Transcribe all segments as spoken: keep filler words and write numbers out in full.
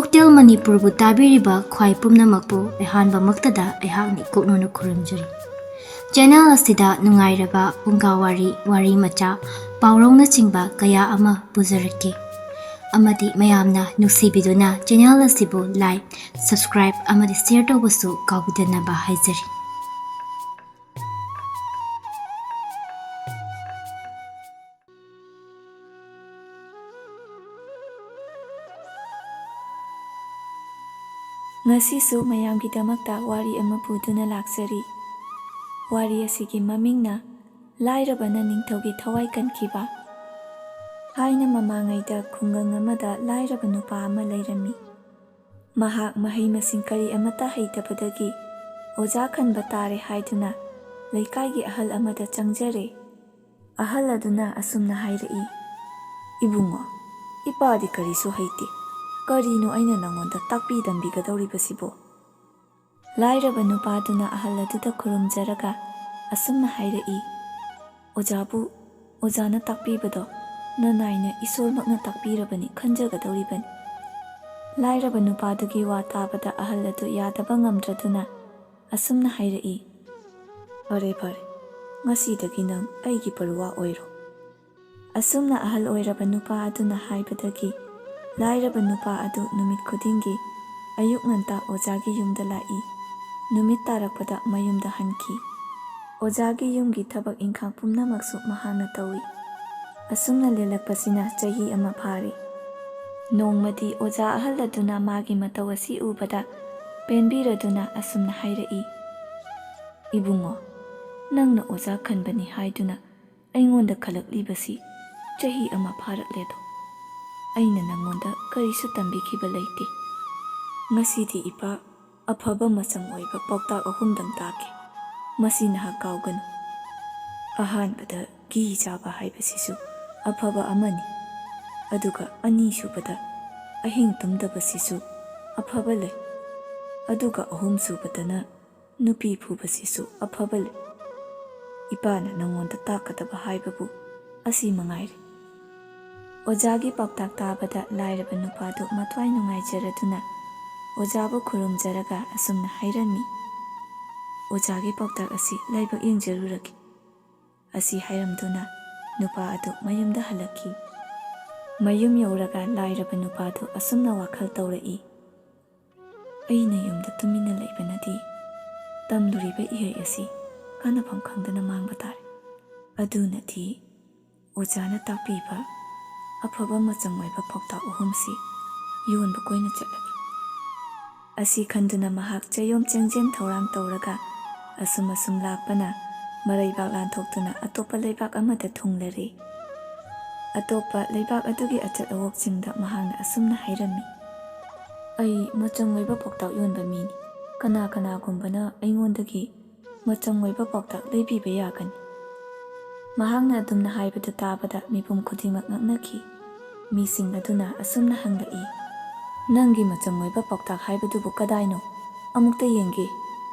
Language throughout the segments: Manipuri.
ꯍꯣꯇꯦꯜ ꯃꯅꯤꯄꯨꯔꯕꯨ ꯇꯥꯕꯤꯔꯤꯕ ꯈ꯭ꯋꯥꯏ ꯄꯨꯝꯅꯃꯛꯄꯨ ꯑꯍꯥꯟꯕꯃꯛꯇꯗ ꯑꯩꯍꯥꯛꯅ ꯏꯀꯣꯛꯅꯅ ꯈꯨꯔꯨꯝꯖꯔꯤ꯫ ꯆꯦꯅꯦꯜ ꯑꯁꯤꯗ ꯅꯨꯡꯉꯥꯏꯔꯕ ꯐꯨꯡꯒꯥ ꯋꯥꯔꯤ, ꯋꯥꯔꯤ ꯃꯆꯥ, ꯄꯥꯎꯔꯧꯅꯆꯤꯡꯕ ꯀꯌꯥ ꯑꯃ ꯄꯨꯖꯔꯛꯀꯦ꯫ ꯑꯃꯗꯤ ꯃꯌꯥꯝꯅ ꯅꯨꯡꯁꯤꯕꯤꯗꯨꯅ ꯆꯦꯅꯦꯜ ꯑꯁꯤꯕꯨ like, subscribe ꯑꯃꯗꯤ share ꯇꯧꯕꯁꯨ ꯀꯥꯎꯕꯤꯗꯅꯕ ꯍꯥꯏꯖꯔꯤ꯫ ꯉꯁꯤꯁꯨ ꯃꯌꯥꯝꯒꯤꯗꯃꯛꯇ ꯋꯥꯔꯤ ꯑꯃ ꯄꯨꯗꯨꯅ ꯂꯥꯛꯆꯔꯤ꯫ ꯋꯥꯔꯤ ꯑꯁꯤꯒꯤ ꯃꯃꯤꯡꯅ ꯂꯥꯏꯔꯕꯅ ꯅꯤꯡꯊꯧꯒꯤ ꯊꯋꯥꯏ ꯀꯟꯈꯤꯕ꯫ ꯊꯥꯏꯅ ꯃꯃꯥꯡꯉꯩꯗ ꯈꯨꯡꯒꯪ ꯑꯃꯗ ꯂꯥꯏꯔꯕ ꯅꯨꯄꯥ ꯑꯃ ꯂꯩꯔꯝꯃꯤ꯫ ꯃꯍꯥꯛ ꯃꯍꯩ ꯃꯁꯤꯡ ꯀꯔꯤ ꯑꯃꯠꯇ ꯍꯩꯇꯕꯗꯒꯤ ꯑꯣꯖꯥ ꯈꯟꯕ ꯇꯥꯔꯦ ꯍꯥꯏꯗꯨꯅ ꯂꯩꯀꯥꯏꯒꯤ ꯑꯍꯜ ꯑꯃꯗ ꯆꯪꯖꯔꯦ꯫ ꯑꯍꯜ ꯑꯗꯨꯅ ꯑꯁꯨꯝꯅ ꯍꯥꯏꯔꯛꯏ, "ꯏꯕꯨꯡꯉꯣ, ꯏꯄꯥꯗꯤ ꯀꯔꯤꯁꯨ ꯍꯩꯇꯦ꯫ ꯀꯔꯤꯅꯣ ꯑꯩꯅ ꯅꯉꯣꯟꯗ ꯇꯥꯛꯄꯤ ꯇꯝꯕꯤꯒꯗꯧꯔꯤꯕꯁꯤꯕꯣ?" ꯂꯥꯏꯔꯕ ꯅꯨꯄꯥꯗꯨꯅ ꯑꯍꯜ ꯑꯗꯨꯗ ꯈꯨꯔꯨꯝꯖꯔꯒ ꯑꯁꯨꯝꯅ ꯍꯥꯏꯔꯛꯏ, "ꯑꯣꯖꯥꯕꯨ, ꯑꯣꯖꯥꯅ ꯇꯥꯛꯄꯤꯕꯗꯣ ꯅꯅꯥꯏꯅ ꯏꯁꯣꯔꯃꯛꯅ ꯇꯥꯛꯄꯤꯔꯕꯅꯤ ꯈꯟꯖꯒꯗꯧꯔꯤꯕꯅꯤ꯫" ꯂꯥꯏꯔꯕ ꯅꯨꯄꯥꯗꯨꯒꯤ ꯋꯥ ꯇꯥꯕꯗ ꯑꯍꯜ ꯑꯗꯨ ꯌꯥꯗꯕ ꯉꯝꯗ꯭ꯔꯗꯨꯅ ꯑꯁꯨꯝꯅ ꯍꯥꯏꯔꯛꯏ, "ꯐꯔꯦ, ꯐꯔꯦ, ꯉꯁꯤꯗꯒꯤ ꯅꯪ ꯑꯩꯒꯤ ꯄꯔꯨꯋꯥ ꯑꯣꯏꯔꯣ꯫" ꯑꯁꯨꯝꯅ ꯑꯍꯜ ꯑꯣꯏꯔꯕ ꯅꯨꯄꯥ ꯑꯗꯨꯅ ꯍꯥꯏꯕꯗꯒꯤ ꯂꯥꯏꯔꯕ ꯅꯨꯄꯥ ꯑꯗꯨ ꯅꯨꯃꯤꯠ ꯈꯨꯗꯤꯡꯒꯤ ꯑꯌꯨꯛ ꯉꯟꯇꯥ ꯑꯣꯖꯥꯒꯤ ꯌꯨꯝꯗ ꯂꯥꯛꯏ꯫ ꯅꯨꯃꯤꯠ ꯇꯥꯔꯛꯄꯗ ꯃꯌꯨꯝꯗ ꯍꯟꯈꯤ꯫ ꯑꯣꯖꯥꯒꯤ ꯌꯨꯝꯒꯤ ꯊꯕꯛ ꯏꯪꯈꯥꯡ ꯄꯨꯝꯅꯃꯛꯁꯨ ꯃꯍꯥꯛꯅ ꯇꯧꯏ꯫ ꯑꯁꯨꯝꯅ ꯂꯦꯜꯂꯛꯄꯁꯤꯅ ꯆꯍꯤ ꯑꯃ ꯐꯥꯔꯦ꯫ ꯅꯣꯡꯃꯗꯤ ꯑꯣꯖꯥ ꯑꯍꯜ ꯑꯗꯨꯅ ꯃꯥꯒꯤ ꯃꯇꯧ ꯑꯁꯤ ꯎꯕꯗ ꯄꯦꯟꯕꯤꯔꯗꯨꯅ ꯑꯁꯨꯝꯅ ꯍꯥꯏꯔꯛꯏ, "ꯏꯕꯨꯡꯉꯣ, ꯅꯪꯅ ꯑꯣꯖꯥ ꯈꯟꯕꯅꯤ ꯍꯥꯏꯗꯨꯅ ꯑꯩꯉꯣꯟꯗ ꯈꯜꯂꯛꯂꯤꯕꯁꯤ ꯆꯍꯤ ꯑꯃ ꯐꯥꯔꯛꯂꯦꯗꯣ꯫ ꯑꯩꯅ ꯅꯪꯉꯣꯟꯗ ꯀꯔꯤꯁꯨ ꯇꯝꯕꯤꯈꯤꯕ ꯂꯩꯇꯦ꯫ ꯉꯁꯤꯗꯤ ꯏꯄꯥ ꯑꯐꯕ ꯃꯆꯪ ꯑꯣꯏꯕ ꯄꯥꯎꯇꯥꯛ ꯑꯍꯨꯝꯗꯪ ꯇꯥꯛꯀꯦ꯫ ꯃꯁꯤ ꯅꯍꯥꯛ ꯀꯥꯎꯒꯅꯨ꯫ ꯑꯍꯥꯟꯕꯗ ꯘꯤ ꯆꯥꯕ ꯍꯥꯏꯕꯁꯤꯁꯨ ꯑꯐꯕ ꯑꯃꯅꯤ꯫ ꯑꯗꯨꯒ ꯑꯅꯤꯁꯨꯕꯗ ꯑꯍꯤꯡ ꯇꯨꯝꯗꯕꯁꯤꯁꯨ ꯑꯐꯕ ꯂꯩ꯫ ꯑꯗꯨꯒ ꯑꯍꯨꯝꯁꯨꯕꯗꯅ ꯅꯨꯄꯤ ꯐꯨꯕꯁꯤꯁꯨ ꯑꯐꯕ ꯂꯩ꯫ ꯏꯄꯥꯅ ꯅꯉꯣꯟꯗ ꯇꯥꯛꯀꯗꯕ ꯍꯥꯏꯕꯕꯨ ꯑꯁꯤ ꯃꯉꯥꯏꯔꯦ꯫" ꯑꯣꯖꯥꯒꯤ ꯄꯥꯎꯇꯥꯛ ꯇꯥꯕꯗ ꯂꯥꯏꯔꯕ ꯅꯨꯄꯥꯗꯨ ꯃꯊ꯭ꯋꯥꯏ ꯅꯨꯡꯉꯥꯏꯖꯔꯗꯨꯅ ꯑꯣꯖꯥꯕꯨ ꯈꯨꯔꯨꯝꯖꯔꯒ ꯑꯁꯨꯝꯅ ꯍꯥꯏꯔꯝꯃꯤ, "ꯑꯣꯖꯥꯒꯤ ꯄꯥꯎꯇꯥꯛ ꯑꯁꯤ ꯂꯥꯏꯕꯛ ꯌꯦꯡꯖꯔꯨꯔꯒꯦ"꯫ ꯑꯁꯤ ꯍꯥꯏꯔꯝꯗꯨꯅ ꯅꯨꯄꯥ ꯑꯗꯨ ꯃꯌꯨꯝꯗ ꯍꯜꯂꯛꯈꯤ꯫ ꯃꯌꯨꯝ ꯌꯧꯔꯒ ꯂꯥꯏꯔꯕ ꯅꯨꯄꯥꯗꯨ ꯑꯁꯨꯝꯅ ꯋꯥꯈꯜ ꯇꯧꯔꯛꯏ, "ꯑꯩꯅ ꯌꯨꯝꯗ ꯇꯨꯃꯤꯟꯅ ꯂꯩꯕꯅꯗꯤ ꯇꯝꯂꯨꯔꯤꯕ ꯏꯍꯩ ꯑꯁꯤ ꯀꯥꯟꯅꯐꯝ ꯈꯪꯗꯅ ꯃꯥꯡꯕ ꯇꯥꯔꯦ꯫ ꯑꯗꯨꯅꯗꯤ ꯑꯣꯖꯥꯅ ꯇꯥꯛꯄꯤꯕ ꯑꯐꯕ ꯃꯆꯪ ꯑꯣꯏꯕ ꯄꯥꯎꯇꯥꯛ ꯑꯍꯨꯝꯁꯤ ꯌꯣꯟꯕ ꯀꯣꯏꯅ ꯆꯠꯂꯒꯦ"꯫ ꯑꯁꯤ ꯈꯟꯗꯨꯅ ꯃꯍꯥꯛ ꯆꯌꯣꯝ ꯆꯦꯡꯖꯦꯝ ꯊꯧꯔꯥꯡ ꯇꯧꯔꯒ ꯑꯁꯨꯝ ꯑꯁꯨꯝ ꯂꯥꯛꯄꯅ ꯃꯔꯩꯕꯥꯛ ꯂꯥꯟꯊꯣꯛꯇꯨꯅ ꯑꯇꯣꯞꯄ ꯂꯩꯕꯥꯛ ꯑꯃꯗ ꯊꯨꯡꯂꯔꯦ꯫ ꯑꯇꯣꯞꯄ ꯂꯩꯕꯥꯛ ꯑꯗꯨꯒꯤ ꯑꯆꯠ ꯑꯋꯣꯛꯁꯤꯡꯗ ꯃꯍꯥꯛꯅ ꯑꯁꯨꯝꯅ ꯍꯥꯏꯔꯝꯃꯤ, "ꯑꯩ ꯃꯆꯪ ꯑꯣꯏꯕ ꯄꯥꯎꯇꯥꯛ ꯌꯣꯟꯕ ꯃꯤꯅꯤ꯫ ꯀꯅꯥ ꯀꯅꯥꯒꯨꯝꯕꯅ ꯑꯩꯉꯣꯟꯗꯒꯤ ꯃꯆꯪ ꯑꯣꯏꯕ ꯄꯥꯎꯇꯥꯛ ꯂꯩꯕꯤꯕ ꯌꯥꯒꯅꯤ"꯫ ꯃꯍꯥꯛꯅ ꯑꯗꯨꯝꯅ ꯍꯥꯏꯕꯗꯨ ꯇꯥꯕꯗ ꯃꯤꯄꯨꯝ ꯈꯨꯗꯤꯡꯃꯛ ꯉꯛꯅꯈꯤ꯫ ꯃꯤꯁꯤꯡ ꯑꯗꯨꯅ ꯑꯁꯨꯝꯅ ꯍꯪꯂꯛꯏ, "ꯅꯪꯒꯤ ꯃꯆꯪ ꯑꯣꯏꯕ ꯄꯥꯎꯇꯥꯛ ꯍꯥꯏꯕꯗꯨꯕꯨ ꯀꯗꯥꯏꯅꯣ? ꯑꯃꯨꯛꯇ ꯌꯦꯡꯒꯦ"꯫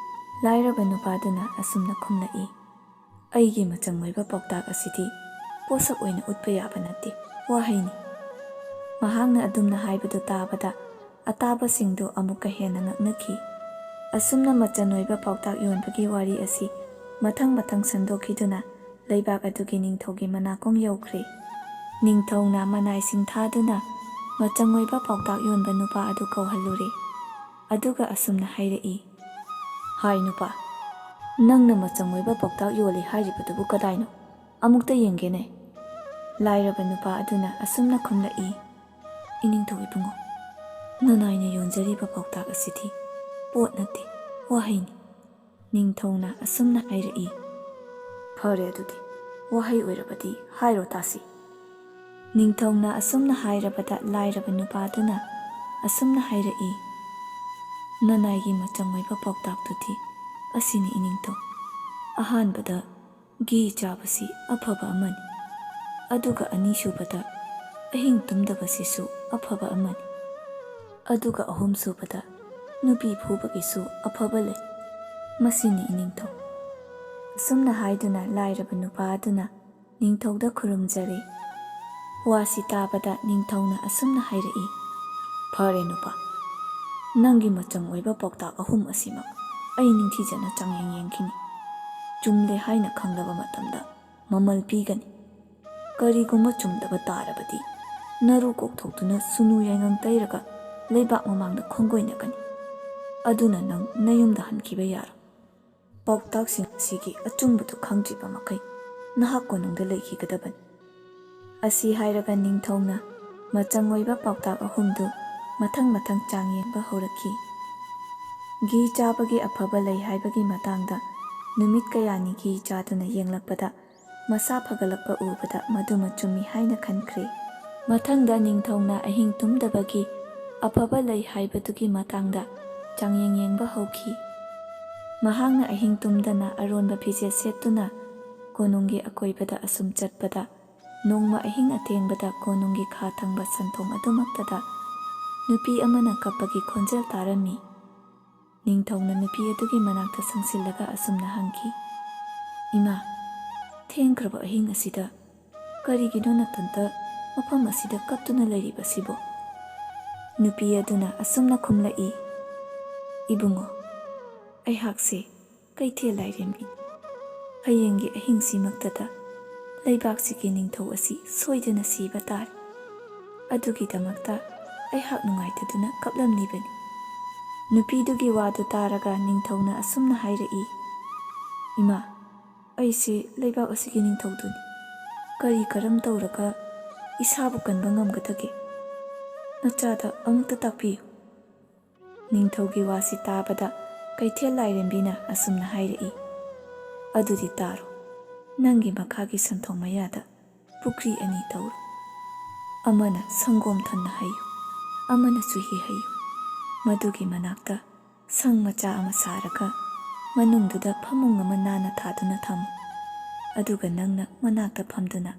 ꯂꯥꯏꯔꯕ ꯅꯨꯄꯥꯗꯨꯅ ꯑꯁꯨꯝꯅ ꯈꯨꯝꯂꯛꯏ, "ꯑꯩꯒꯤ ꯃꯆꯪ ꯑꯣꯏꯕ ꯄꯥꯎꯇꯥꯛ ꯑꯁꯤꯗꯤ ꯄꯣꯠꯁꯛ ꯑꯣꯏꯅ ꯎꯠꯄ ꯌꯥꯕ ꯅꯠꯇꯦ, ꯋꯥꯍꯩꯅꯤ"꯫ ꯃꯍꯥꯛꯅ ꯑꯗꯨꯝꯅ ꯍꯥꯏꯕꯗꯨ ꯇꯥꯕꯗ ꯑꯇꯥꯕꯁꯤꯡꯗꯨ ꯑꯃꯨꯛꯀ ꯍꯦꯟꯅ ꯉꯛꯅꯈꯤ꯫ ꯑꯁꯨꯝꯅ ꯃꯆꯪ ꯑꯣꯏꯕ ꯄꯥꯎꯇꯥꯛ ꯌꯣꯟꯕꯒꯤ ꯋꯥꯔꯤ ꯑꯁꯤ ꯃꯊꯪ ꯃꯊꯪ ꯁꯟꯗꯣꯛꯈꯤꯗꯨꯅ ꯂꯩꯕꯥꯛ ꯑꯗꯨꯒꯤ ꯅꯤꯡꯊꯧꯒꯤ ꯃꯅꯥꯀꯣꯡ ꯌꯧꯈ꯭ꯔꯦ꯫ ꯅꯤꯡꯊꯧꯅ ꯃꯅꯥꯏꯁꯤꯡ ꯊꯥꯗꯨꯅ ꯃꯆꯪ ꯑꯣꯏꯕ ꯄꯥꯎꯇꯥꯛ ꯌꯣꯟꯕ ꯅꯨꯄꯥ ꯑꯗꯨ ꯀꯧꯍꯜꯂꯨꯔꯦ꯫ ꯑꯗꯨꯒ ꯑꯁꯨꯝꯅ ꯍꯥꯏꯔꯛꯏ, "ꯍꯥꯏ ꯅꯨꯄꯥ, ꯅꯪꯅ ꯃꯆꯪ ꯑꯣꯏꯕ ꯄꯥꯎꯇꯥꯛ ꯌꯣꯜꯂꯤ ꯍꯥꯏꯔꯤꯕꯗꯨꯕꯨ ꯀꯗꯥꯏꯅꯣ? ꯑꯃꯨꯛꯇ ꯌꯦꯡꯒꯦꯅꯦ"꯫ ꯂꯥꯏꯔꯕ ꯅꯨꯄꯥ ꯑꯗꯨꯅ ꯑꯁꯨꯝꯅ ꯈꯨꯝꯂꯛꯏ, "ꯏꯅꯤꯡꯊꯧ ꯏꯕꯨꯡꯉꯣ, ꯅꯅꯥꯏꯅ ꯌꯣꯟꯖꯔꯤꯕ ꯄꯥꯎꯇꯥꯛ ꯑꯁꯤꯗꯤ ꯄꯣꯠ ꯅꯠꯇꯦ, ꯋꯥꯍꯩꯅꯤ"꯫ ꯅꯤꯡꯊꯧꯅ ꯑꯁꯨꯝꯅ ꯍꯥꯏꯔꯛꯏ, "ꯐꯔꯦ ꯑꯗꯨꯗꯤ, ꯋꯥꯍꯩ ꯑꯣꯏꯔꯕꯗꯤ ꯍꯥꯏꯔꯣ ꯇꯥꯁꯤ"꯫ ꯅꯤꯡꯊꯧꯅ ꯑꯁꯨꯝꯅ ꯍꯥꯏꯔꯕꯗ ꯂꯥꯏꯔꯕ ꯅꯨꯄꯥꯗꯨꯅ ꯑꯁꯨꯝꯅ ꯍꯥꯏꯔꯛꯏ, "ꯅꯅꯥꯏꯒꯤ ꯃꯆꯪ ꯑꯣꯏꯕ ꯄꯥꯎꯇꯥꯛꯇꯨꯗꯤ ꯑꯁꯤꯅꯤ ꯏꯅꯤꯡꯊꯧ꯫ ꯑꯍꯥꯟꯕꯗ ꯘꯤ ꯆꯥꯕꯁꯤ ꯑꯐꯕ ꯑꯃꯅꯤ꯫ ꯑꯗꯨꯒ ꯑꯅꯤꯁꯨꯕꯗ ꯑꯍꯤꯡ ꯇꯨꯝꯗꯕꯁꯤꯁꯨ ꯑꯐꯕ ꯑꯃꯅꯤ꯫ ꯑꯗꯨꯒ ꯑꯍꯨꯝꯁꯨꯕꯗ ꯅꯨꯄꯤ ꯐꯨꯕꯒꯤꯁꯨ ꯑꯐꯕ ꯂꯩ꯫ ꯃꯁꯤꯅꯤ ꯏꯅꯤꯡꯊꯧ"꯫ ꯑꯁꯨꯝꯅ ꯍꯥꯏꯗꯨꯅ ꯂꯥꯏꯔꯕ ꯅꯨꯄꯥ ꯑꯗꯨꯅ ꯅꯤꯡꯊꯧꯗ ꯈꯨꯔꯨꯝꯖꯔꯦ꯫ ꯋꯥꯁꯤ ꯇꯥꯕꯗ ꯅꯤꯡꯊꯧꯅ ꯑꯁꯨꯝꯅ ꯍꯥꯏꯔꯛꯏ, "ꯐꯔꯦ ꯅꯨꯄꯥ, ꯅꯪꯒꯤ ꯃꯆꯪ ꯑꯣꯏꯕ ꯄꯥꯎꯇꯥꯛ ꯑꯍꯨꯝ ꯑꯁꯤꯃꯛ ꯑꯩ ꯅꯤꯡꯊꯤꯖꯅ ꯆꯥꯡꯌꯦꯡ ꯌꯦꯡꯈꯤꯅꯤ꯫ ꯆꯨꯝꯂꯦ ꯍꯥꯏꯅ ꯈꯪꯂꯕ ꯃꯇꯝꯗ ꯃꯃꯜ ꯄꯤꯒꯅꯤ꯫ ꯀꯔꯤꯒꯨꯝꯕ ꯆꯨꯝꯗꯕ ꯇꯥꯔꯕꯗꯤ ꯅꯔꯨ ꯀꯣꯛꯊꯣꯛꯇꯨꯅ ꯁꯨꯅꯨ ꯌꯥꯏꯉꯪ ꯇꯩꯔꯒ ꯂꯩꯕꯥꯛ ꯃꯃꯥꯡꯗ ꯈꯣꯡꯒꯣꯏꯅꯒꯅꯤ꯫ ꯑꯗꯨꯅ ꯅꯪ ꯅꯌꯨꯝꯗ ꯍꯟꯈꯤꯕ ꯌꯥꯔꯣꯏ꯫ ꯄꯥꯎꯇꯥꯛꯁꯤꯡ ꯑꯁꯤꯒꯤ ꯑꯆꯨꯝꯕꯗꯨ ꯈꯪꯗ꯭ꯔꯤꯕ ꯃꯈꯩ ꯅꯍꯥꯛ ꯀꯣꯅꯨꯡꯗ ꯂꯩꯈꯤꯒꯗꯕꯅꯤ"꯫ ꯑꯁꯤ ꯍꯥꯏꯔꯒ ꯅꯤꯡꯊꯧꯅ ꯃꯆꯪ ꯑꯣꯏꯕ ꯄꯥꯎꯇꯥꯛ ꯑꯍꯨꯝꯗꯨ ꯃꯊꯪ ꯃꯊꯪ ꯆꯥꯡ ꯌꯦꯡꯕ ꯍꯧꯔꯛꯈꯤ꯫ ꯘꯤ ꯆꯥꯕꯒꯤ ꯑꯐꯕ ꯂꯩ ꯍꯥꯏꯕꯒꯤ ꯃꯇꯥꯡꯗ ꯅꯨꯃꯤꯠ ꯀꯌꯥꯅꯤ ꯘꯤ ꯆꯥꯗꯨꯅ ꯌꯦꯡꯂꯛꯄꯗ ꯃꯁꯥ ꯐꯒꯠꯂꯛꯄ ꯎꯕꯗ ꯃꯗꯨꯃ ꯆꯨꯝꯃꯤ ꯍꯥꯏꯅ ꯈꯟꯈ꯭ꯔꯦ꯫ ꯃꯊꯪꯗ ꯅꯤꯡꯊꯧꯅ ꯑꯍꯤꯡ ꯇꯨꯝꯗꯕꯒꯤ ꯑꯐꯕ ꯂꯩ ꯍꯥꯏꯕꯗꯨꯒꯤ ꯃꯇꯥꯡꯗ ꯆꯥꯡꯌꯦꯡ ꯌꯦꯡꯕ ꯍꯧꯈꯤ꯫ ꯃꯍꯥꯛꯅ ꯑꯍꯤꯡ ꯇꯨꯝꯗꯅ ꯑꯔꯣꯟꯕ ꯐꯤꯖꯦꯠ ꯁꯦꯠꯇꯨꯅ ꯀꯣꯅꯨꯡꯒꯤ ꯑꯀꯣꯏꯕꯗ ꯑꯁꯨꯝ ꯆꯠꯄꯗ, ꯅꯣꯡꯃ ꯑꯍꯤꯡ ꯑꯊꯦꯡꯕꯗ ꯀꯣꯅꯨꯡꯒꯤ ꯈꯥ ꯊꯪꯕ ꯁꯟꯊꯣꯡ ꯑꯗꯨꯃꯛꯇꯗ ꯅꯨꯄꯤ ꯑꯃꯅ ꯀꯞꯄꯒꯤ ꯈꯣꯟꯖꯦꯜ ꯇꯥꯔꯝꯃꯤ꯫ ꯅꯤꯡꯊꯧꯅ ꯅꯨꯄꯤ ꯑꯗꯨꯒꯤ ꯃꯅꯥꯛꯇ ꯆꯪꯁꯤꯜꯂꯒ ꯑꯁꯨꯝꯅ ꯍꯪꯈꯤ, "ꯏꯃꯥ, ꯊꯦꯡꯈ꯭ꯔꯕ ꯑꯍꯤꯡ ꯑꯁꯤꯗ ꯀꯔꯤꯒꯤꯅꯣ ꯅꯊꯟꯇ ꯃꯐꯝ ꯑꯁꯤꯗ ꯀꯞꯇꯨꯅ ꯂꯩꯔꯤꯕꯁꯤꯕꯣ?" ꯅꯨꯄꯤ ꯑꯗꯨꯅ ꯑꯁꯨꯝꯅ ꯈꯨꯝꯂꯛꯏ, "ꯏꯕꯨꯡꯉꯣ, ꯑꯩꯍꯥꯛꯁꯦ ꯀꯩꯊꯦꯜ ꯂꯥꯏꯔꯦꯝꯕꯤ꯫ ꯍꯌꯦꯡꯒꯤ ꯑꯍꯤꯡꯁꯤꯃꯛꯇꯗ ꯂꯩꯕꯥꯛꯁꯤꯒꯤ ꯅꯤꯡꯊꯧ ꯑꯁꯤ ꯁꯣꯏꯗꯅ ꯁꯤꯕ ꯇꯥꯔꯦ꯫ ꯑꯗꯨꯒꯤꯗꯃꯛꯇ ꯑꯩꯍꯥꯛ ꯅꯨꯡꯉꯥꯏꯇꯗꯨꯅ ꯀꯞꯂꯝꯂꯤꯕꯅꯤ"꯫ ꯅꯨꯄꯤꯗꯨꯒꯤ ꯋꯥꯗꯨ ꯇꯥꯔꯒ ꯅꯤꯡꯊꯧꯅ ꯑꯁꯨꯝꯅ ꯍꯥꯏꯔꯛꯏ, "ꯏꯃꯥ, ꯑꯩꯁꯦ ꯂꯩꯕꯥꯛ ꯑꯁꯤꯒꯤ ꯅꯤꯡꯊꯧꯗꯨꯅꯤ꯫ ꯀꯔꯤ ꯀꯔꯝ ꯇꯧꯔꯒ ꯏꯁꯥꯕꯨ ꯀꯟꯕ ꯉꯝꯒꯗꯒꯦ? ꯅꯆꯥꯗ ꯑꯃꯨꯛꯇ ꯇꯥꯛꯄꯤꯌꯨ"꯫ ꯅꯤꯡꯊꯧꯒꯤ ꯋꯥꯁꯤ ꯇꯥꯕꯗ ꯀꯩꯊꯦꯜ ꯂꯥꯏꯔꯦꯝꯕꯤꯅ ꯑꯁꯨꯝꯅ ꯍꯥꯏꯔꯛꯏ, "ꯑꯗꯨꯗꯤ ꯇꯥꯔꯣ, ꯅꯪꯒꯤ ꯃꯈꯥꯒꯤ ꯁꯟꯊꯣꯡ ꯃꯌꯥꯗ ꯄꯨꯈ꯭ꯔꯤ ꯑꯅꯤ ꯇꯧꯔꯣ꯫ ꯑꯃꯅ ꯁꯪꯒꯣꯝ ꯊꯟꯅ ꯍꯩꯌꯨ, ꯑꯃꯅ ꯆꯨꯍꯤ ꯍꯩꯌꯨ꯫ ꯃꯗꯨꯒꯤ ꯃꯅꯥꯛꯇ ꯁꯪ ꯃꯆꯥ ꯑꯃ ꯁꯥꯔꯒ ꯃꯅꯨꯡꯗꯨꯗ ꯐꯃꯨꯡ ꯑꯃ ꯅꯥꯟꯅ ꯊꯥꯗꯨꯅ ꯊꯝꯃꯨ꯫ ꯑꯗꯨꯒ ꯅꯪꯅ ꯃꯅꯥꯛꯇ ꯐꯝꯗꯨꯅ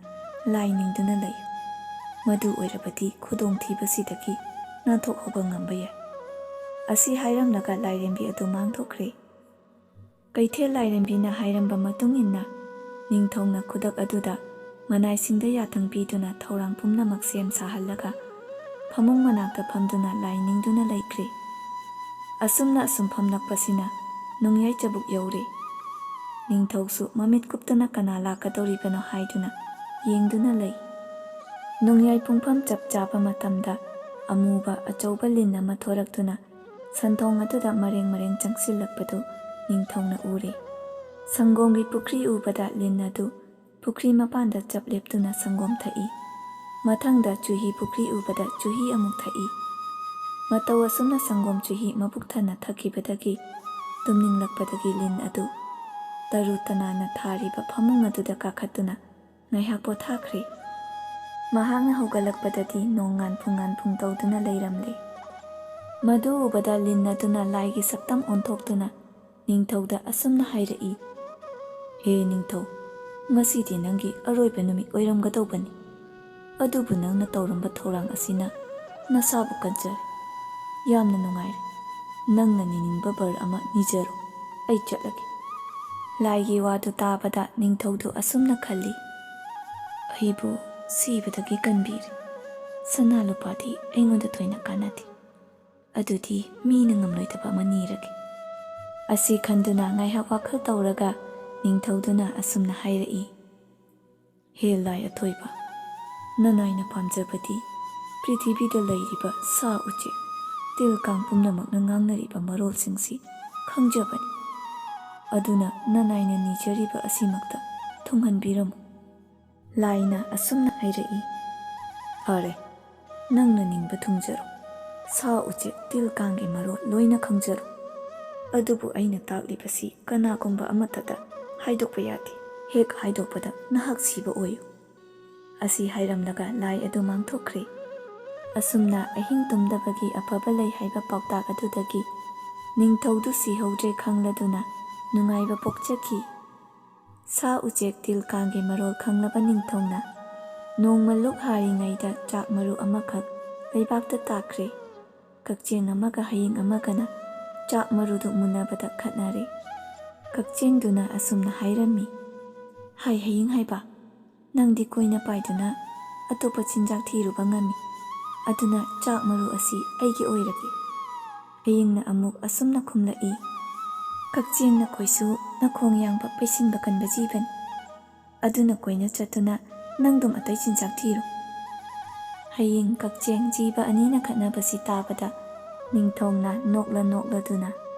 ꯂꯥꯏ ꯅꯤꯡꯗꯨꯅ ꯂꯩꯌꯨ꯫ ꯃꯗꯨ ꯑꯣꯏꯔꯕꯗꯤ ꯈꯨꯗꯣꯡꯊꯤꯕꯁꯤꯗꯒꯤ ꯅꯥꯟꯊꯣꯛꯍꯧꯕ ꯉꯝꯕ ꯌꯥꯏ"꯫ ꯑꯁꯤ ꯍꯥꯏꯔꯝꯂꯒ ꯂꯥꯏꯔꯦꯝꯕꯤ ꯑꯗꯨ ꯃꯥꯡꯊꯣꯛꯈ꯭ꯔꯦ꯫ ꯀꯩꯊꯦꯜ ꯂꯥꯏꯔꯦꯝꯕꯤꯅ ꯍꯥꯏꯔꯝꯕ ꯃꯇꯨꯡ ꯏꯟꯅ ꯅꯤꯡꯊꯧꯅ ꯈꯨꯗꯛ ꯑꯗꯨꯗ ꯃꯅꯥꯏꯁꯤꯡꯗ ꯌꯥꯊꯪ ꯄꯤꯗꯨꯅ ꯊꯧꯔꯥꯡ ꯄꯨꯝꯅꯃꯛ ꯁꯦꯝ ꯁꯥꯍꯜꯂꯒ ꯐꯃꯨꯡ ꯃꯅꯥꯛꯇ ꯐꯝꯗꯨꯅ ꯂꯥꯏ ꯅꯤꯡꯗꯨꯅ ꯂꯩꯈ꯭ꯔꯦ꯫ ꯑꯁꯨꯝꯅ ꯑꯁꯨꯝ ꯐꯝꯂꯛꯄꯁꯤꯅ ꯅꯣꯡꯌꯥꯏ ꯆꯕꯨꯛ ꯌꯧꯔꯦ꯫ ꯅꯤꯡꯊꯧꯁꯨ ꯃꯃꯤꯠ ꯀꯨꯞꯇꯅ ꯀꯅꯥ ꯂꯥꯛꯀꯗꯧꯔꯤꯕꯅꯣ ꯍꯥꯏꯗꯨꯅ ꯌꯦꯡꯗꯨꯅ ꯂꯩ꯫ ꯅꯣꯡꯌꯥꯏ ꯄꯨꯡꯐꯝ ꯆꯞ ꯆꯥꯕ ꯃꯇꯝꯗ ꯑꯃꯨꯕ ꯑꯆꯧꯕ ꯂꯤꯟ ꯑꯃ ꯊꯣꯔꯛꯇꯨꯅ ꯁꯟꯊꯣꯡ ꯑꯗꯨꯗ ꯃꯔꯦꯡ ꯃꯔꯦꯡ ꯆꯪꯁꯤꯜꯂꯛꯄꯗꯨ ꯅꯤꯡꯊꯧꯅ ꯎꯔꯦ꯫ ꯁꯪꯒꯣꯝꯒꯤ ꯄꯨꯈ꯭ꯔꯤ ꯎꯕꯗ ꯂꯤꯟ ꯑꯗꯨ ꯄꯨꯈ꯭ꯔꯤ ꯃꯄꯥꯟꯗ ꯆꯞ ꯂꯦꯞꯇꯨꯅ ꯁꯪꯒꯣꯝ ꯊꯛꯏ꯫ ꯃꯊꯪꯗ ꯆꯨꯍꯤ ꯄꯨꯈ꯭ꯔꯤ ꯎꯕꯗ ꯆꯨꯍꯤ ꯑꯃꯨꯛ ꯊꯛꯏ꯫ ꯃꯇꯧ ꯑꯁꯨꯝꯅ ꯁꯪꯒꯣꯝ ꯆꯨꯍꯤ ꯃꯕꯨꯛ ꯊꯟꯅ ꯊꯛꯈꯤꯕꯗꯒꯤ ꯇꯨꯝꯅꯤꯡꯂꯛꯄꯗꯒꯤ ꯂꯤꯟ ꯑꯗꯨ ꯇꯔꯨ ꯇꯅꯥꯟꯅ ꯊꯥꯔꯤꯕ ꯐꯃꯨꯡ ꯑꯗꯨꯗ ꯀꯥꯈꯠꯇꯨꯅ ꯉꯥꯏꯍꯥꯛ ꯄꯣꯊꯥꯈ꯭ꯔꯦ꯫ ꯃꯍꯥꯛꯅ ꯍꯧꯒꯠꯂꯛꯄꯗꯗꯤ ꯅꯣꯡ ꯉꯥꯟꯐꯨꯡ ꯉꯥꯟꯐꯨꯡ ꯇꯧꯗꯨꯅ ꯂꯩꯔꯝꯂꯦ꯫ ꯃꯗꯨ ꯎꯕꯗ ꯂꯤꯟ ꯑꯗꯨꯅ ꯂꯥꯏꯒꯤ ꯁꯛꯇꯝ ꯑꯣꯟꯊꯣꯛꯇꯨꯅ ꯅꯤꯡꯊꯧꯗ ꯑꯁꯨꯝꯅ ꯍꯥꯏꯔꯛꯏ, "ꯍꯦ ꯅꯤꯡꯊꯧ, ꯉꯁꯤꯗꯤ ꯅꯪꯒꯤ ꯑꯔꯣꯏꯕ ꯅꯨꯃꯤꯠ ꯑꯣꯏꯔꯝꯒꯗꯧꯕꯅꯤ꯫ ꯑꯗꯨꯕꯨ ꯅꯪꯅ ꯇꯧꯔꯝꯕ ꯊꯧꯔꯥꯡ ꯑꯁꯤꯅ ꯅꯁꯥꯕꯨ ꯀꯟꯖꯔꯦ꯫ ꯌꯥꯝꯅ ꯅꯨꯡꯉꯥꯏꯔꯦ꯫ ꯅꯪꯅ ꯅꯤꯅꯤꯡꯕ ꯕꯔ ꯑꯃ ꯅꯤꯖꯔꯣ꯫ ꯑꯩ ꯆꯠꯂꯒꯦ꯫" ꯂꯥꯏꯒꯤ ꯋꯥꯗꯨ ꯇꯥꯕꯗ ꯅꯤꯡꯊꯧꯗꯨ ꯑꯁꯨꯝꯅ ꯈꯜꯂꯤ, "ꯑꯩꯕꯨ ꯁꯤꯕꯗꯒꯤ ꯀꯟꯕꯤꯔꯦ꯫ ꯁꯅꯥ ꯂꯨꯄꯥꯗꯤ ꯑꯩꯉꯣꯟꯗ ꯊꯣꯏꯅ ꯀꯥꯟꯅꯗꯦ꯫ ꯑꯗꯨꯗꯤ ꯃꯤꯅ ꯉꯝꯂꯣꯏꯗꯕ ꯑꯃ ꯅꯤꯔꯒꯦ꯫" ꯑꯁꯤ ꯈꯟꯗꯨꯅ ꯉꯥꯏꯍꯥꯛ ꯋꯥꯈꯜ ꯇꯧꯔꯒ ꯅꯤꯡꯊꯧꯗꯨꯅ ꯑꯁꯨꯝꯅ ꯍꯥꯏꯔꯛꯏ, "ꯍꯦ ꯂꯥꯏ ꯑꯊꯣꯏꯕ, ꯅꯅꯥꯏꯅ ꯄꯥꯝꯖꯕꯗꯤ ꯄ꯭ꯔꯤꯊꯤꯕꯤꯗ ꯂꯩꯔꯤꯕ ꯁꯥ ꯎꯆꯦꯛ, ꯇꯤꯜ ꯀꯥꯡ ꯄꯨꯝꯅꯃꯛꯅ ꯉꯥꯡꯅꯔꯤꯕ ꯃꯔꯣꯜꯁꯤꯡꯁꯤ ꯈꯪꯖꯕꯅꯤ꯫ ꯑꯗꯨꯅ ꯅꯅꯥꯏꯅ ꯅꯤꯖꯔꯤꯕ ꯑꯁꯤꯃꯛꯇ ꯊꯨꯡꯍꯟꯕꯤꯔꯝꯃꯨ꯫" ꯂꯥꯏꯅ ꯑꯁꯨꯝꯅ ꯍꯥꯏꯔꯛꯏ, "ꯐꯔꯦ, ꯅꯪꯅ ꯅꯤꯡꯕ ꯊꯨꯡꯖꯔꯣ꯫ ꯁꯥ ꯎꯆꯦꯛ ꯇꯤꯜ ꯀꯥꯡꯒꯤ ꯃꯔꯣꯜ ꯂꯣꯏꯅ ꯈꯪꯖꯔꯣ꯫ ꯑꯗꯨꯕꯨ ꯑꯩꯅ ꯇꯥꯛꯂꯤꯕꯁꯤ ꯀꯅꯥꯒꯨꯝꯕ ꯑꯃꯠꯇꯗ ꯍꯥꯏꯗꯣꯛꯄ ꯌꯥꯗꯦ꯫ ꯍꯦꯛ ꯍꯥꯏꯗꯣꯛꯄꯗ ꯅꯍꯥꯛ ꯁꯤꯕ ꯑꯣꯏꯌꯨ꯫" ꯑꯁꯤ ꯍꯥꯏꯔꯝꯂꯒ ꯂꯥꯏ ꯑꯗꯨ ꯃꯥꯡꯊꯣꯛꯈ꯭ꯔꯦ꯫ ꯑꯁꯨꯝꯅ ꯑꯍꯤꯡ ꯇꯨꯝꯗꯕꯒꯤ ꯑꯐꯕ ꯂꯩ ꯍꯥꯏꯕ ꯄꯥꯎꯇꯥꯛ ꯑꯗꯨꯗꯒꯤ ꯅꯤꯡꯊꯧꯗꯨ ꯁꯤꯍꯧꯗ꯭ꯔꯦ ꯈꯪꯂꯗꯨꯅ ꯅꯨꯡꯉꯥꯏꯕ ꯄꯣꯛꯆꯈꯤ꯫ ꯁꯥ ꯎꯆꯦꯛ ꯇꯤꯜ ꯀꯥꯡꯒꯤ ꯃꯔꯣꯜ ꯈꯪꯂꯕ ꯅꯤꯡꯊꯧꯅ ꯅꯣꯡꯃ ꯂꯨꯛ ꯍꯥꯔꯤꯉꯩꯗ ꯆꯥꯛ ꯃꯔꯨ ꯑꯃꯈꯛ ꯂꯩꯕꯥꯛꯇ ꯇꯥꯈ꯭ꯔꯦ꯫ ꯀꯛꯆꯦꯡ ꯑꯃꯒ ꯍꯌꯤꯡ ꯑꯃꯒꯅ ꯆꯥꯛ ꯃꯔꯨꯗꯨ ꯃꯨꯟꯅꯕꯗ ꯈꯠꯅꯔꯦ꯫ ꯀꯛꯆꯦꯡꯗꯨꯅ ꯑꯁꯨꯝꯅ ꯍꯥꯏꯔꯝꯃꯤ, "ꯍꯥꯏ ꯍꯌꯤꯡ ꯍꯥꯏꯕ, ꯅꯪꯗꯤ ꯀꯣꯏꯅ ꯄꯥꯏꯗꯨꯅ ꯑꯇꯣꯞꯄ ꯆꯤꯟꯖꯥꯛ ꯊꯤꯔꯨꯕ ꯉꯝꯃꯤ, ꯑꯗꯨꯅ ꯆꯥꯛ ꯃꯔꯨ ꯑꯁꯤ ꯑꯩꯒꯤ ꯑꯣꯏꯔꯒꯦ꯫ ꯍꯌꯤꯡꯅ ꯑꯃꯨꯛ ꯑꯁꯨꯝꯅ ꯈꯨꯝꯂꯛꯏ, "ꯀꯛꯆꯦꯡ ꯅꯈꯣꯏꯁꯨ ꯅꯈꯣꯡ ꯌꯥꯡꯕ ꯄꯩꯁꯤꯟꯕ ꯀꯟꯕ ꯖꯤꯕꯅꯤ, ꯑꯗꯨꯅ ꯀꯣꯏꯅ ꯆꯠꯇꯨꯅ ꯅꯪꯗꯨꯝ ꯑꯇꯩ ꯆꯤꯟꯖꯥꯛ ꯊꯤꯔꯨ"꯫ ꯍꯌꯤꯡ ꯀꯛꯆꯦꯡ ꯖꯤꯕ ꯑꯅꯤꯅ ꯈꯠꯅꯕꯁꯤ ꯇꯥꯕꯗ ꯅꯤꯡꯊꯧꯅ ꯅꯣꯛꯂ ꯅꯣꯛꯂꯗꯨꯅ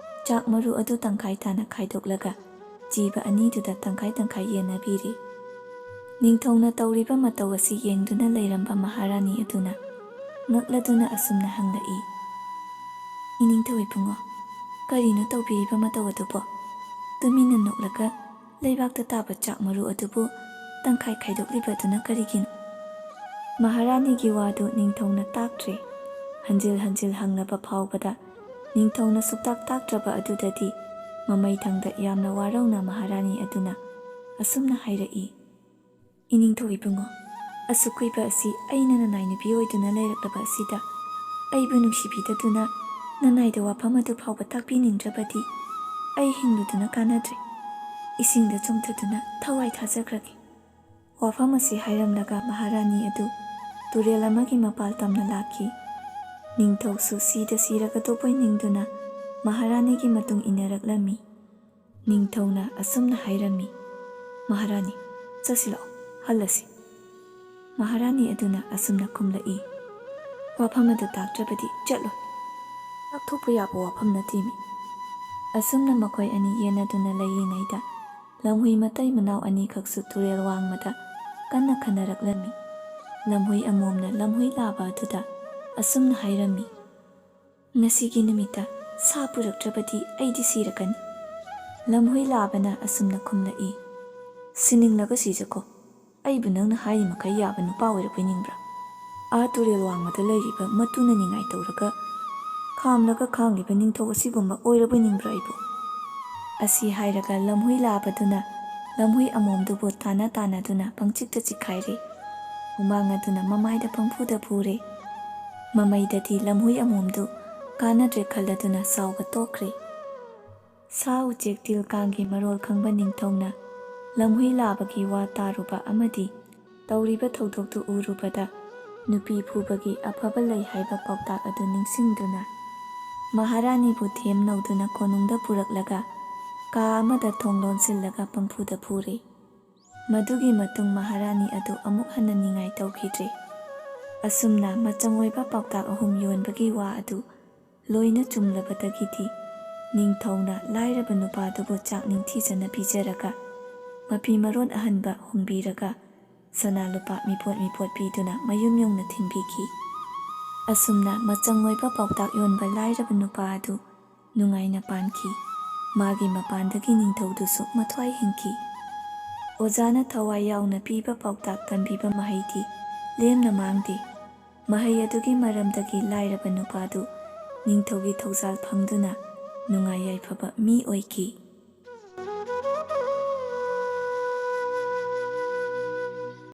ꯆꯥꯛ ꯃꯔꯨ ꯑꯗꯨ ꯇꯪꯈꯥꯏ ꯇꯥꯅ ꯈꯥꯏꯗꯣꯛꯂꯒ ꯖꯤꯕ ꯑꯅꯤꯗꯨꯗ ꯇꯪꯈꯥꯏ ꯇꯪꯈꯥꯏ ꯌꯦꯟꯅꯕꯤꯔꯤ꯫ ꯅꯤꯡꯊꯧꯅ ꯇꯧꯔꯤꯕ ꯃꯇꯧ ꯑꯁꯤ ꯌꯦꯡꯗꯨꯅ ꯂꯩꯔꯝꯕ ꯃꯍꯥꯔꯥꯅꯤ ꯑꯗꯨꯅ ꯉꯛꯂꯗꯨꯅ ꯑꯁꯨꯝꯅ ꯍꯪꯂꯛꯏ, "ꯏꯅꯤꯡꯊꯧ ꯏꯕꯨꯡꯉꯣ, ꯀꯔꯤꯅꯣ ꯇꯧꯕꯤꯔꯤꯕ ꯃꯇꯧ ꯑꯗꯨꯕꯣ? ꯇꯨꯃꯤꯟꯅ ꯅꯣꯛꯂꯒ ꯂꯩꯕꯥꯛꯇ ꯇꯥꯕ ꯆꯥꯛ ꯃꯔꯨ ꯑꯗꯨꯕꯨ ꯇꯪꯈꯥꯏ ꯈꯥꯏꯗꯣꯛꯂꯤꯕ ꯑꯗꯨꯅ ꯀꯔꯤꯒꯤꯅꯣ?" ꯃꯍꯥꯔꯥꯅꯤꯒꯤ ꯋꯥꯗꯨ ꯅꯤꯡꯊꯧꯅ ꯇꯥꯛꯇ꯭ꯔꯦ꯫ ꯍꯟꯖꯤꯜ ꯍꯟꯖꯤꯜ ꯍꯪꯂꯕ ꯐꯥꯎꯕꯗ ꯅꯤꯡꯊꯧꯅ ꯁꯨꯛꯇꯥꯛ ꯇꯥꯛꯇ꯭ꯔꯕ ꯑꯗꯨꯗꯗꯤ ꯃꯃꯩ ꯊꯪꯗ ꯌꯥꯝꯅ ꯋꯥꯔꯧꯅ ꯃꯍꯥꯔꯥꯅꯤ ꯑꯗꯨꯅ ꯑꯁꯨꯝꯅ ꯍꯥꯏꯔꯛꯏ, "ꯏꯅꯤꯡꯊꯧ ꯏꯕꯨꯡꯉꯣ, ꯑꯁꯨꯛ ꯀꯨꯏꯕ ꯑꯁꯤ ꯑꯩꯅ ꯅꯅꯥꯏ ꯅꯨꯄꯤ ꯑꯣꯏꯗꯨꯅ ꯂꯩꯔꯛꯂꯕ ꯑꯁꯤꯗ ꯑꯩꯕꯨ ꯅꯨꯡꯁꯤꯕꯤꯗꯗꯨꯅ ꯅꯅꯥꯏꯗ ꯋꯥꯐꯝ ꯑꯗꯨ ꯐꯥꯎꯕ ꯇꯥꯛꯄꯤꯅꯤꯡꯗ꯭ꯔꯕꯗꯤ ꯑꯩ ꯍꯤꯡꯂꯨꯗꯨꯅ ꯀꯥꯟꯅꯗ꯭ꯔꯦ꯫ ꯏꯁꯤꯡꯗ ꯆꯣꯡꯊꯗꯨꯅ ꯊꯋꯥꯏ ꯊꯥꯖꯈ꯭ꯔꯒꯦ"꯫ ꯋꯥꯐꯝ ꯑꯁꯤ ꯍꯥꯏꯔꯝꯂꯒ ꯃꯍꯥꯔꯥꯅꯤ ꯑꯗꯨ ꯇꯨꯔꯦꯜ ꯑꯃꯒꯤ ꯃꯄꯥꯜ ꯇꯝꯅ ꯂꯥꯛꯈꯤ꯫ ꯅꯤꯡꯊꯧꯁꯨ ꯁꯤꯗ ꯁꯤꯔꯒꯗꯧꯕꯣꯏ ꯅꯤꯡꯗꯨꯅ ꯃꯍꯥꯔꯥꯅꯤꯒꯤ ꯃꯇꯨꯡ ꯏꯟꯅꯔꯛꯂꯝꯃꯤ꯫ ꯅꯤꯡꯊꯧꯅ ꯑꯁꯨꯝꯅ ꯍꯥꯏꯔꯝꯃꯤ, "ꯃꯍꯥꯔꯥꯅꯤ, ꯆꯠꯁꯤꯜꯂꯛꯑꯣ, ꯍꯜꯂꯁꯤ"꯫ ꯃꯍꯥꯔꯥꯅꯤ ꯑꯗꯨꯅ ꯑꯁꯨꯝꯅ ꯈꯨꯝꯂꯛꯏ, "ꯋꯥꯐꯝ ꯑꯗꯨ ꯇꯥꯛꯇ꯭ꯔꯕꯗꯤ ꯆꯠꯂꯣꯏ꯫ ꯇꯥꯛꯊꯣꯛꯄ ꯌꯥꯕ ꯋꯥꯐꯝ ꯅꯠꯇꯦꯃꯤ"꯫ ꯑꯁꯨꯝꯅ ꯃꯈꯣꯏ ꯑꯅꯤ ꯌꯦꯟꯅꯗꯨꯅ ꯂꯩꯔꯤꯉꯩꯗ ꯂꯝꯍꯨꯏ ꯃꯇꯩ ꯃꯅꯥꯎ ꯑꯅꯤꯈꯛꯁꯨ ꯇꯨꯔꯦꯜ ꯋꯥꯡꯃꯗ ꯀꯟꯅ ꯈꯟꯅꯔꯛꯂꯝꯃꯤ꯫ ꯂꯝꯍꯨꯏ ꯑꯃꯣꯝꯅ ꯂꯝꯍꯨꯏ ꯂꯥꯕ ꯑꯗꯨꯗ ꯑꯁꯨꯝꯅ ꯍꯥꯏꯔꯝꯃꯤ, "ꯉꯁꯤꯒꯤ ꯅꯨꯃꯤꯠꯇ ꯁꯥ ꯄꯨꯔꯛꯇ꯭ꯔꯕꯗꯤ ꯑꯩꯗꯤ ꯁꯤꯔꯒꯅꯤ"꯫ ꯂꯝꯍꯨꯏ ꯂꯥꯕꯅ ꯑꯁꯨꯝꯅ ꯈꯨꯝꯂꯛꯏ, "ꯁꯤꯅꯤꯡꯂꯒ ꯁꯤꯖꯈꯣ, ꯑꯩꯕꯨ ꯅꯪꯅ ꯍꯥꯏꯔꯤ ꯃꯈꯩ ꯌꯥꯕ ꯅꯨꯄꯥ ꯑꯣꯏꯔꯕꯣꯏ ꯅꯤꯡꯕ꯭ꯔꯥ? ꯑꯥ ꯇꯨꯔꯦꯜ ꯋꯥꯡꯃꯗ ꯂꯩꯔꯤꯕ ꯃꯇꯨꯅ ꯅꯤꯡꯉꯥꯏ ꯇꯧꯔꯒ ꯈꯥꯝꯂꯒ ꯈꯥꯡꯂꯤꯕ ꯅꯤꯡꯊꯧ ꯑꯁꯤꯒꯨꯝꯕ ꯑꯣꯏꯔꯕꯣꯏ ꯅꯤꯡꯕ꯭ꯔꯥ ꯑꯩꯕꯨ?" ꯑꯁꯤ ꯍꯥꯏꯔꯒ ꯂꯝꯍꯨꯏ ꯂꯥꯕꯗꯨꯅ ꯂꯝꯍꯨꯏ ꯑꯃꯣꯝꯗꯨꯕꯨ ꯇꯥꯟꯅ ꯇꯥꯟꯅꯗꯨꯅ ꯄꯪꯆꯤꯛꯇ ꯆꯤꯛꯈꯥꯏꯔꯦ꯫ ꯍꯨꯃꯥꯡ ꯑꯗꯨꯅ ꯃꯃꯥꯏꯗ ꯄꯪꯐꯨꯗ ꯐꯨꯔꯦ꯫ ꯃꯃꯩꯗꯗꯤ ꯂꯝꯍꯨꯏ ꯑꯃꯣꯝꯗꯨ ꯀꯥꯟꯅꯗ꯭ꯔꯦ ꯈꯜꯂꯗꯨꯅ ꯁꯥꯎꯕ ꯇꯣꯛꯈ꯭ꯔꯦ꯫ ꯁꯥ ꯎꯆꯦꯛ ꯇꯤꯜ ꯀꯥꯡꯒꯤ ꯃꯔꯣꯜ ꯈꯪꯕ ꯅꯤꯡꯊꯧꯅ ꯂꯝꯍꯨꯏ ꯂꯥꯕꯒꯤ ꯋꯥ ꯇꯥꯔꯨꯕ ꯑꯃꯗꯤ ꯇꯧꯔꯤꯕ ꯊꯧꯗꯣꯛꯇꯨ ꯎꯔꯨꯕꯗ ꯅꯨꯄꯤ ꯐꯨꯕꯒꯤ ꯑꯐꯕ ꯂꯩ ꯍꯥꯏꯕ ꯄꯥꯎꯇꯥꯛ ꯑꯗꯨ ꯅꯤꯡꯁꯤꯡꯗꯨꯅ ꯃꯍꯥꯔꯥꯅꯤꯕꯨ ꯊꯦꯝꯅꯧꯗꯨꯅ ꯀꯣꯅꯨꯡꯗ ꯄꯨꯔꯛꯂꯒ ꯀꯥ ꯑꯃꯗ ꯊꯣꯡ ꯂꯣꯟꯁꯤꯜꯂꯒ ꯄꯪꯐꯨꯗ ꯐꯨꯔꯦ꯫ ꯃꯗꯨꯒꯤ ꯃꯇꯨꯡ ꯃꯍꯥꯔꯥꯅꯤ ꯑꯗꯨ ꯑꯃꯨꯛ ꯍꯟꯅ ꯅꯤꯡꯉꯥꯏ ꯇꯧꯈꯤꯗ꯭ꯔꯦ꯫ ꯑꯁꯨꯝꯅ ꯃꯆꯪ ꯑꯣꯏꯕ ꯄꯥꯎꯇꯥꯛ ꯑꯍꯨꯝ ꯌꯣꯟꯕꯒꯤ ꯋꯥ ꯑꯗꯨ ꯂꯣꯏꯅ ꯆꯨꯝꯂꯕꯗꯒꯤꯗꯤ ꯅꯤꯡꯊꯧꯅ ꯂꯥꯏꯔꯕ ꯅꯨꯄꯥꯗꯨꯕꯨ ꯆꯥꯛ ꯅꯤꯡꯊꯤꯖꯅ ꯄꯤꯖꯔꯒ ꯃꯐꯤ ꯃꯔꯣꯟ ꯑꯍꯟꯕ ꯍꯣꯡꯕꯤꯔꯒ ꯁꯅꯥ ꯂꯨꯄꯥ ꯃꯤꯄꯣꯠ ꯃꯤꯄꯣꯠ ꯄꯤꯗꯨꯅ ꯃꯌꯨꯝ ꯌꯧꯅ ꯊꯤꯟꯕꯤꯈꯤ꯫ ꯑꯁꯨꯝꯅ ꯃꯆꯪ ꯑꯣꯏꯕ ꯄꯥꯎꯇꯥꯛ ꯌꯣꯟꯕ ꯂꯥꯏꯔꯕ ꯅꯨꯄꯥ ꯑꯗꯨ ꯅꯨꯡꯉꯥꯏꯅ ꯄꯥꯟꯈꯤ꯫ ꯃꯥꯒꯤ ꯃꯄꯥꯟꯗꯒꯤ ꯅꯤꯡꯊꯧꯗꯨꯁꯨ ꯃꯊ꯭ꯋꯥꯏ ꯍꯤꯡꯈꯤ꯫ ꯑꯣꯖꯥꯅ ꯊꯋꯥꯏ ꯌꯥꯎꯅ ꯄꯤꯕ ꯄꯥꯎꯇꯥꯛ ꯇꯝꯕꯤꯕ ꯃꯍꯩꯗꯤ ꯂꯦꯝꯅ ꯃꯥꯡꯗꯦ꯫ ꯃꯍꯩ ꯑꯗꯨꯒꯤ ꯃꯔꯝꯗꯒꯤ ꯂꯥꯏꯔꯕ ꯅꯨꯄꯥꯗꯨ ꯅꯤꯡꯊꯧꯒꯤ ꯊꯧꯖꯥꯜ ꯐꯪꯗꯨꯅ ꯅꯨꯡꯉꯥꯏ ꯌꯥꯏꯐꯕ ꯃꯤ ꯑꯣꯏꯈꯤ꯫